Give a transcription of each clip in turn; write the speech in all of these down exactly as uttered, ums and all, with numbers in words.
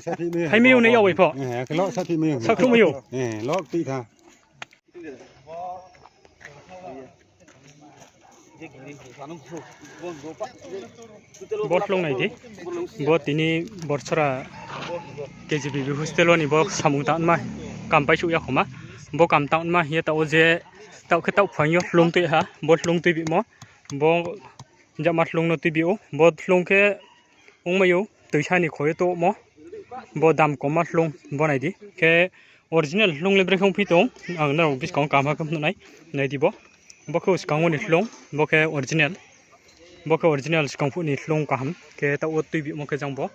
Phaimai ou nai yag bai pho. Sakhruhmai ou. Bo hloung nai di. Bo tini Borsora K G B B hostel wo ni bo samung tangma kam paisouh ya khoma. Bo kam tangma hing ye taoh wo je taoh khe taoh phaing yo hloung tui ha, bo hloung tuibimo. Bo jama hloung no tuibi ou. Bo hloung khe ongmai ou toisa ni kho ye touhmo. Bo dam komma hloung bo nai di. Khe original hloung le brekhe ongphi tong, ang nrao buskang wo kaham khe phnuh nai, nai di bo. Bo khe skang wo ni hloung, bo khe original. Bo khe original skang phuh ni hloung kaham, khe taoh wo tuibimo khe jang bo.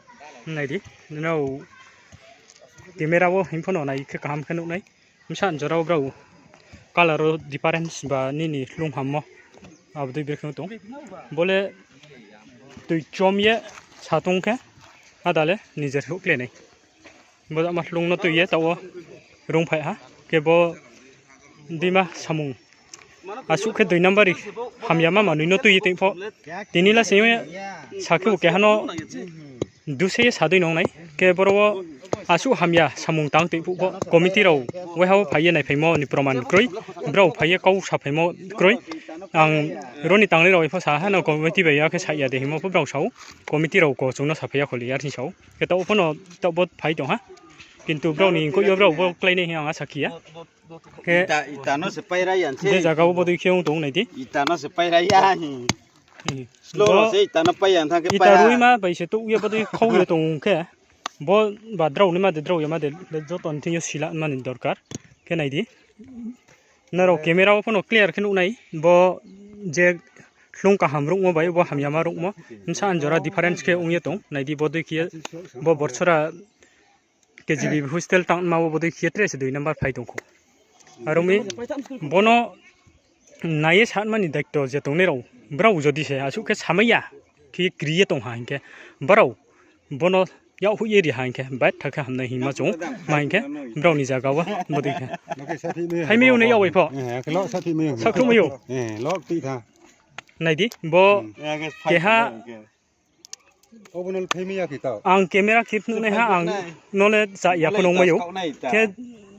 Nai di, nrao camera wo hing pho no nai khe kaham khe nuh nai. Bsa jora wo brao color wo difference ba nini hloung hammo. Abo dei brekhe tong. Bo le tui chom ye sa tong khe, ada le nijer houh kle nai. Bo jama hloung no tui ye taoh wo rungphai ha. Khe bo dima samung. Asuh khe dui number ri hamyama manoi no tui ye tong pho. Tini la se sa khe bo keha no duse ye sa dei nong nai. Khe boro wo asuh hamya samung tang tui phuh pho committee rao waiha wo phai ye naiphaimo ni proman kroi. Brao phai ye kau saphaimo kroi. Ang ro ni tangnai rao pho sa ha no committee bai ya khe sa ya de hingmo pho brao sa ou. Committee rao ko chung no saphai ya kholi yar hing sa ou. Khe taoh pho no taoh bo phai tong ha. Kintu brao ni mkoih yo brao bo kláinai hing ang asa khe ya. Khe je zaga wo bodei khe ong tong nai di. Ita ruima bai se touh ye bodei khau ye tong khe. Bo ba drao naima de drao yama de joto ni thing yo sila mani dorkar. Khe nai di. Nrao camera wo pho no clear khe nuh nai. Bo je hloung kaham ruhmo bai bo hamyama ruhmo. Bsa jora difference khe ong ye tong. Nai di bodei khe bo Borsora K G B B hostel tangma wo bodei khe tre se dui number phai tong khou. Aro mi bono nai ye sanma ni daito je tongnai rao, brao jodi se asuh khe samai ya khe kri ye tong ha hing khe, brao bono yakhoih ye ri ha hing khe, baitha khe hamnai hingma chung, ma hing khe, brao ni zaga wo bodei khe. Phaimai ou nai yag bai pho. Sakhruhmai ou. Nai di, bo keha ang camera khe phnuh nai ha, ang no le cha ya pho nungmai ou. Khe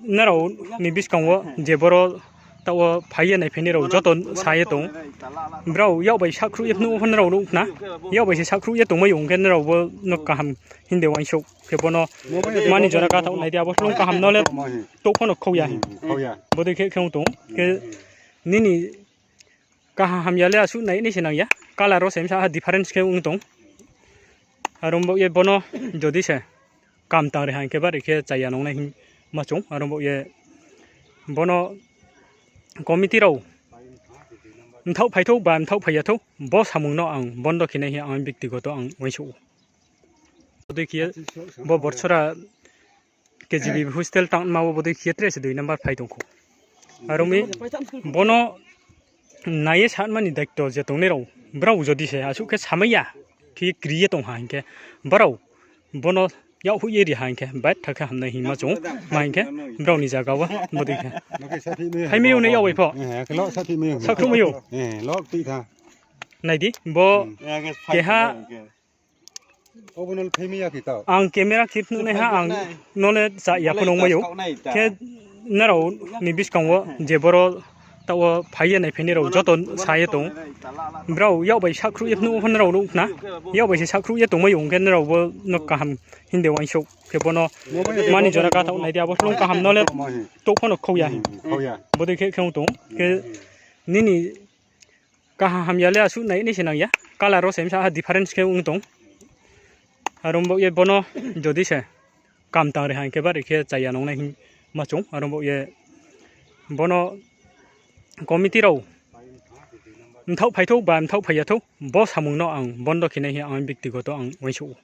nrao ni buskang wo je boro taoh wo phai ye naiphainai rao joto sa ye tong. Brao yak bai sakhruh ye phnuh pho nrao nuh khna. Yak bai se sakhruh ye tongmai ou, hing khe nrao bo no kaham hing de uaingsouh. Khe bono mani jora kathaoh nai di, abo hloung kaham no le touh pho no khau ya hing. Bodei khe khe ong tong. Khe nini kaham hamya le asuh nai nai se nang ya. Color wo se bsa ha difference khe ong tong. Aro baoh ye bono jodi se kam tang ri ha hing khe bari khe cha ya nungnai hingma chung. Aro baoh ye bono committee rao mthaoh phai thou ba mthaoh phai ya thou, bo samung no ang bondo khe nai hing ang bektigoto ang uaingsouh ou. Bodei khe bo Borsora K G B B hostel tangma wo bodei khe tre se dui number phai tong khou. Aro mi bono nai ye sanma ni daito je tongnai rao, brao jodi se asuh khe samai ya khe kri ye tong ha hing khe, brao bono yakhoih ye ri ha hing khe, baitha khe hamnai hingma chung, ma hing khe, brao ni zaga wo bodei khe. Phaimai ou nai yag bai pho. Sakhruhmai ou. Nai di, bo keha ang camera khe phnuh nai ha, ang no le cha ya pho nungmai ou. Khe nrao ni buskang wo je boro taoh wo phai ye naiphainai rao joto sa ye tong. Brao yak bai sakhruh ye phnuh pho nrao nuh khna. Yak bai se sakhruh ye tongmai ou, hing khe nrao bo no kaham hing de uaingsouh. Khe bono mani jora kathaoh nai di, abo hloung kaham no le touh pho no khau ya hing. Bodei khe khe ong tong. Khe nini kaham hamya le asuh nai nai se nang ya. Color wo se bsa ha difference khe ong tong. Aro baoh ye bono jodi se kam tang ri ha hing khe bari khe cha ya nungnai hingma chung. Aro baoh ye bono committee rao mthaoh phai thou ba mthaoh phai ya thou, bo samung no ang bondo khe nai hing ang bektigoto ang uaingsouh ou.